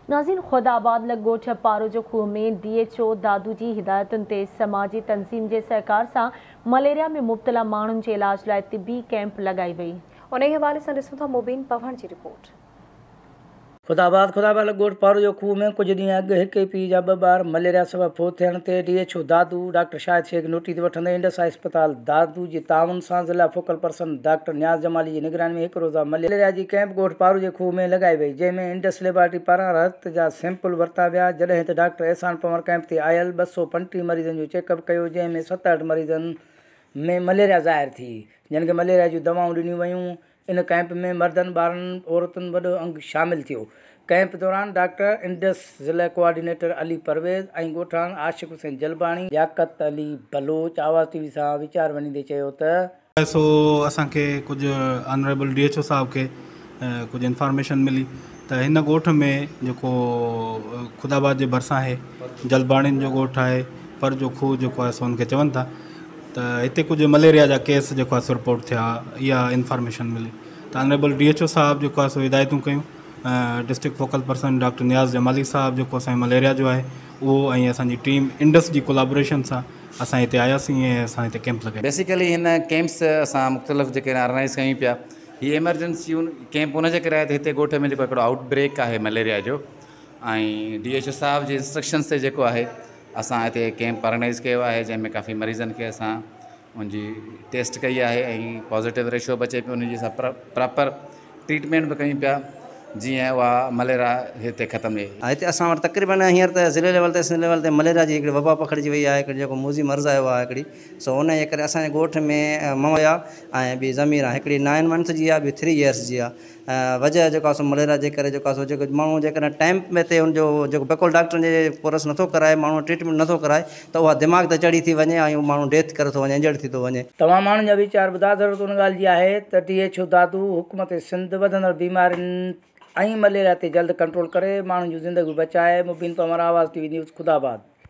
ناظرين خدا آباد لڳ ڳوٺ پارو جو کوهه ۾ ڊي ايڇ او دادو جي هدايتن تي سماجي تنظيم جي سهڪار سان مليريا ۾ مبتلا ماڻهن جي علاج لاء طبي ڪئمپ لڳائي وئي. انهي حوالي سان ڏسون ٿا مبين پنهور جي رپورٽ. خدا آباد، خدا آباد لڳ ڳوٺ پارو جو کوهه ۾ ڪجهه ڏينهن اڳ هڪ ئي پيء جا ٻه ٻار مليريا سبب فوت ٿيڻ تي D H O Dadu doctor Shahid Shaikh notice وٺندي انڊس هاء اسپتال دادو جي تعاون سان ضلع فوڪل پرسن ڊاڪٽر نياز جمالي جي نگراني ۾ هڪ روزه مليريا جي ڪئمپ ڳوٺ پارو جي کوهه ۾ لڳائي وئي جنهن ۾ انڊس ليبارٽري پاران رت جا سيمپل ورتا ويا جڏهن ته ڊاڪٽر احسان پنهور ڪئمپ تي آيل 235 مريضن جو چيڪ اپ ڪيو جنهن ۾ 67 مريضن ۾ مليريا ظاهر ٿي جن کي مليريا جون دوائون ڏنيون ويون ان ڪئمپ ۾ مردن، ٻارن، عورتن وڏو انگ شامل ٿيو. ڪئمپ دوران ڊاڪٽر انڊس ضلعي ڪوآرڊينيٽر علي پرويز ۽ ڳوٺاڻن عاشق حسين جلباڻي، لياقت علي بلوچ آواز ٽي وي سان ويچار ونڊيندي چيو ته. سو اسان کي ڪجهه آنريبل ڊي ايڇ او صاحب کي ڪجهه انفارميشن ملي ته هن ڳوٺ ۾ جيڪو خدا آباد جي ڀرسان آهي جلباڻين جو ڳوٺ آهي پر جو کوهه جيڪو آهي سو ان کي چون ٿا ته هتي ڪجهه مليريا جا ڪيس جيڪو آهي سو رپورٽ ٿيا اها انفارميشن ملي ته آنريبل ڊي ايڇ او صاحب جيڪو آهي سو هدايتون ڪيون district focal person doctor Niaz Jamali صاحب جيڪو اسان جو مليريا جو آهي اهو ۽ اسان جي ٽيم انڊس جي ڪولابوريشن سان اسان هتي آياسين ۽ اسان هتي ڪيمپ لڳائي. بيسيڪلي هن ڪيمپس اسان مختلف جيڪي آرگنائز ڪيون پيا هي ايمرجنسي ڪيمپ ان جي ڪري آهي ته هتي ڳوٺ ۾ جيڪو هڪڙو آئوٽ بريڪ آهي مليريا جو ۽ ڊي ايڇ او صاحب جي انسٽرڪشنس تي جيڪو آهي اسان هتي ڪيمپ آرگنائيز ڪيو آهي جنهن ۾ ڪافي مريضن کي اسان ان جي ٽيسٽ ڪئي آهي ۽ پازيٽو ريشو به اچي پيو ان جي اسان پراپر ٽريٽمينٽ به ڪيون پيا جيئن اها مليريا هتي ختم ٿئي. هتي اسان وٽ تقريبن هينئر ته ضلعي ليول تي سنڌ ليول تي مليريا جي هڪڙي وبا پکڙجي وئي آهي هڪڙي جيڪو موذي مرض آيو آهي هڪڙي سو ان جي ڪري اسان جي ڳوٺ ۾ مميا ۽ ٻي ضمير آهي هڪڙي نائن منٿ جي آهي ٻي ٿري ايئرس جي آهي وجهه جيڪو آهي سو مليريا جي ڪري جيڪو آهي سو جيڪو ماڻهو جيڪڏهن ٽائيم تي ان جو جيڪو بقول ڊاڪٽرن جي ڪورس نٿو ڪرائي ماڻهو ٽريٽمينٽ نٿو ڪرائي ته اها دماغ تي چڙهي ٿي وڃي ۽ اهو ماڻهو ڊيٿ ڪري ٿو وڃي انجرڊ ٿي ٿو وڃي. توهان ماڻهن جا ويچار ٻڌا ضرورت ان ڳالهه جي آهي ته ڊي ايڇ او دادو حڪومت سنڌ وڌندڙ بيمارين ۽ مليريا تي جلد ڪنٽرول ڪري ماڻهن جون زندگيون بچائي مبين پنهور آواز ٽي وي نيوز خدا آباد.